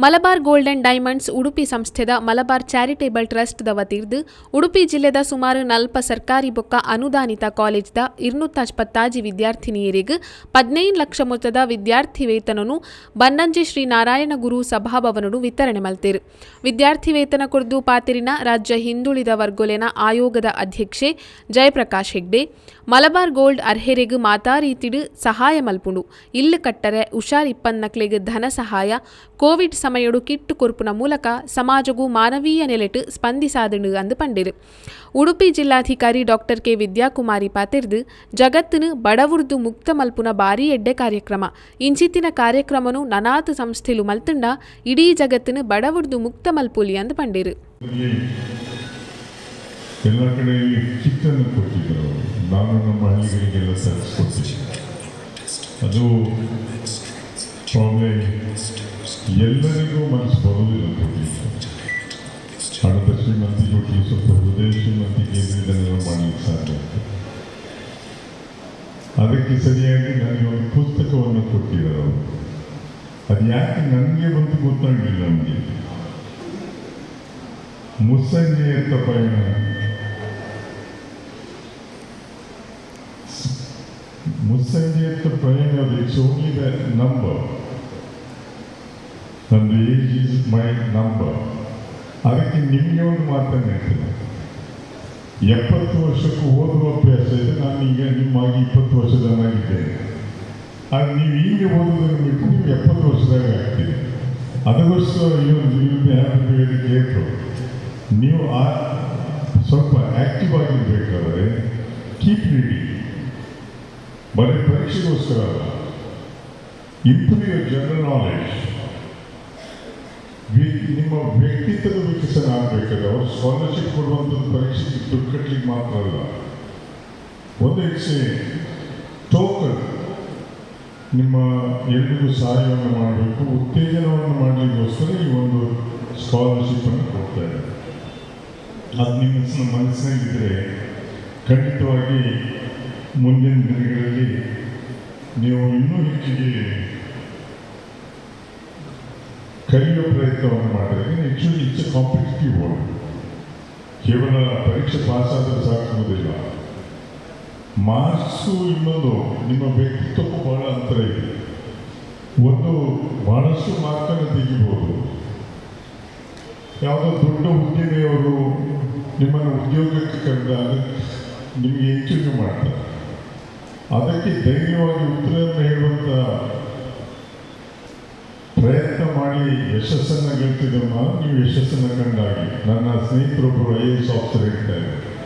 Malabar gold ಅಂಡ್ diamonds Udupi ಸಂಸ್ಥೆದ Malabar charitable trust ದ ವತಿರ್ದ್ ಉಡುಪಿ ಜಿಲ್ಲೆದ ಸುಮಾರು ನಲ್ಪ ಸರ್ಕಾರಿ ಬೊಕ್ಕ ಅನುದಾನಿತ ಕಾಲೇಜ್ ದ 216 ವಿದ್ಯಾರ್ಥಿನಿಯರಿಗೆ 15 ಲಕ್ಷ ಮೊತ್ತದ ವಿದ್ಯಾರ್ಥಿ ವೇತನನು ಬನ್ನಂಜೆ ಶ್ರೀ ನಾರಾಯಣ ಗುರು ಸಭಾಭವನಡು ವಿತರಣೆ ಮಲ್ತೆರು. ವಿದ್ಯಾರ್ಥಿ ವೇತನ ಕೊರ್ದು ಪಾತೆರಿನ ರಾಜ್ಯ ಹಿಂದುಳಿದ ವರ್ಗೊಲೆನ ಆಯೋಗದ ಅಧ್ಯಕ್ಷೆ ಜಯಪ್ರಕಾಶ್ ಹೆಗ್ಡೆ, ಮಲಬಾರ್ ಗೋಲ್ಡ್ ಅರ್ಹೆರೆಗ್ ಮಾತಾ ರೀತಿಡ್ ಸಹಾಯ ಮಲ್ಪುಂಡು. ಇಲ್ಲ್ ಕಟ್ಟರೆ, ಹುಷಾರ್ ಇಪ್ಪನ್ನಕ್ಲೆಗ್ ಧನ ಸಹಾಯ, ಕೋವಿಡ್ ಸಮಯಡು ಕಿಟ್ ಕೊರ್ಪುನ ಮೂಲಕ ಸಮಾಜಗೂ ಮಾನವೀಯ ನೆಲೆಟ್ ಸ್ಪಂದಿಸಾದುಂಡು ಅಂದ್ ಪಂಡೆರು. ಉಡುಪಿ ಜಿಲ್ಲಾಧಿಕಾರಿ ಡಾಕ್ಟರ್ ಕೆ ವಿದ್ಯಾಕುಮಾರಿ ಪಾತೆರ್ದು, ಜಗತ್ತಿನ ಬಡವುರ್ದು ಮುಕ್ತ ಮಲ್ಪುನ ಬಾರಿ ಎಡ್ಡೆ ಕಾರ್ಯಕ್ರಮ. ಇಂಚಿತ್ತಿನ ಕಾರ್ಯಕ್ರಮನು ನನಾತ್ ಸಂಸ್ಥೆಲು ಮಲ್ತುಂಡ ಇಡೀ ಜಗತ್ತಿನ ಬಡವುರ್ದು ಮುಕ್ತ ಮಲ್ಪೊಲಿ ಅಂದ್ ಪಂಡೆರು. ಎಲ್ಲ ಕಡೆಯಲ್ಲಿ ಕಿಟ್ಟನ್ನು ಕೊಟ್ಟಿದ್ದರು ಅವರು. ನಾನು ನಮ್ಮ ಹಳ್ಳಿಗಳಿಗೆಲ್ಲ ತರಿಸ್ಕೊಡ್ತೀನಿ. ಅದು ಪ್ರಾಬ್ಲಿ ಎಲ್ಲರಿಗೂ ಮನಸ್ಸು ಬರುವುದಿಲ್ಲ ಕೊಡಲಿಕ್ಕೆ. ಹಣದ ಶ್ರೀಮಂತಿಗೆ ಕೊಟ್ಟರೆ, ಸ್ವಲ್ಪ ಹೃದಯ ಶ್ರೀಮಂತಿಕೆ ಇದ್ರೆ ಇದನ್ನೆಲ್ಲ ಮಾಡಲಿಕ್ಕೆ ಸಾಧ್ಯ ಆಗ್ತದೆ. ಅದಕ್ಕೆ ಸರಿಯಾಗಿ ನನಗೆ ಒಂದು ಪುಸ್ತಕವನ್ನು ಕೊಟ್ಟಿದ್ದಾರೆ ಅವರು. ಅದು ಯಾಕೆ ನನಗೆ ಬಂತು ಗೊತ್ತಾಗಲಿಲ್ಲ ನನಗೆ. ಮುಸ್ಸಂಜೆಯತ್ತ ಪಯಣ. ಮುಸ್ಸಂಜೆಯತ್ತ ಪಯಣ, it's only the number. ನಂದು age is my number. ಅದಕ್ಕೆ ನಿಮಗೆ ಒಂದು ಮಾತನ್ನು ಹೇಳ್ತೇನೆ. 70 ವರ್ಷಕ್ಕೂ ಓದುವ ಅಭ್ಯಾಸ ಇದೆ. ನಾನು ಈಗ ನಿಮ್ಮಾಗಿ 20 ವರ್ಷದವನಾಗಿದ್ದೇನೆ. ಆದರೆ ನೀವು ಈಗ ಓದುವುದನ್ನು ಬಿಟ್ಟು ನೀವು 70 ವರ್ಷದಾಗ ಆಗ್ತೀರಿ. ಅದಕ್ಕೋಸ್ಕರ you will be have to very careful. ನೀವು ಸ್ವಲ್ಪ ಆ್ಯಕ್ಟಿವ್ ಆಗಿರಬೇಕಾದ್ರೆ ಕೀಪ್ ರೀಡಿಂಗ್. ಬರೀ ಪರೀಕ್ಷೆಗೋಸ್ಕರ ಅಲ್ಲ. Improve your general knowledge. ನಿಮ್ಮ ವ್ಯಕ್ತಿತ್ವದ ವಿಕಸನ ಆಗಬೇಕಾದ್ರೆ, ಅವರು ಸ್ಕಾಲರ್ಶಿಪ್ ಕೊಡುವಂಥದ್ದು ಪರೀಕ್ಷೆಗೆ ದುಡ್ಡು ಕಟ್ಟಲಿಕ್ಕೆ ಮಾತ್ರ ಅಲ್ಲ. ಒಂದು it's A token. ನಿಮ್ಮ ಎಲ್ರಿಗೂ ಸಹಾಯವನ್ನು ಮಾಡಬೇಕು, ಉತ್ತೇಜನವನ್ನು ಮಾಡಲಿಕ್ಕೋಸ್ಕರ ಈ ಒಂದು ಸ್ಕಾಲರ್ಶಿಪ್ಪನ್ನು ಕೊಡ್ತಾ ಇದ್ದಾರೆ. ಅದು ನಿಮ್ಮ ಮನಸ್ಸಿನಲ್ಲಿದ್ದರೆ ಖಂಡಿತವಾಗಿ ಮುಂದಿನ ದಿನಗಳಲ್ಲಿ ನೀವು ಇನ್ನೂ ಹೆಚ್ಚಿಗೆ ಕಲಿಯುವ ಪ್ರಯತ್ನವನ್ನು ಮಾಡಿದ್ರೆ, actually it's a competitive world. ಕೇವಲ ಪರೀಕ್ಷೆ ಪಾಸ್ ಆದರೆ ಸಾಕುವುದಿಲ್ಲ. ಮಾರ್ಕ್ಸು ಇನ್ನೊಂದು, ನಿಮ್ಮ ವ್ಯಕ್ತಿತ್ವಕ್ಕೂ ಬಹಳ ಅಂತರ ಇದೆ. ಒಂದು ಬಹಳಷ್ಟು ಮಾರ್ಕನ್ನು ತೆಗಿಬೋದು. ಯಾವುದೋ ದೊಡ್ಡ ಉದ್ಯಮಿಯವರು ನಿಮ್ಮನ್ನು ಉದ್ಯೋಗಕ್ಕೆ ಕರೆದಾಗ ನಿಮಗೆ ಇಂಟರ್ವ್ಯೂ ಮಾಡ್ತಾರೆ. ಅದಕ್ಕೆ ಧೈರ್ಯವಾಗಿ ಉತ್ತರವನ್ನು ಹೇಳುವಂಥ ಪ್ರಯತ್ನ ಮಾಡಿ ಯಶಸ್ಸನ್ನು ಗಳಿಸಿದಮ್ಮ ನೀವು ಯಶಸ್ಸನ್ನು ಕಂಡಾಗಿ. ನನ್ನ ಸ್ನೇಹಿತರೊಬ್ಬರು ಐಎಎಸ್ ಆಫೀಸರ್ ಹೇಳ್ತಾ ಇದ್ದಾರೆ.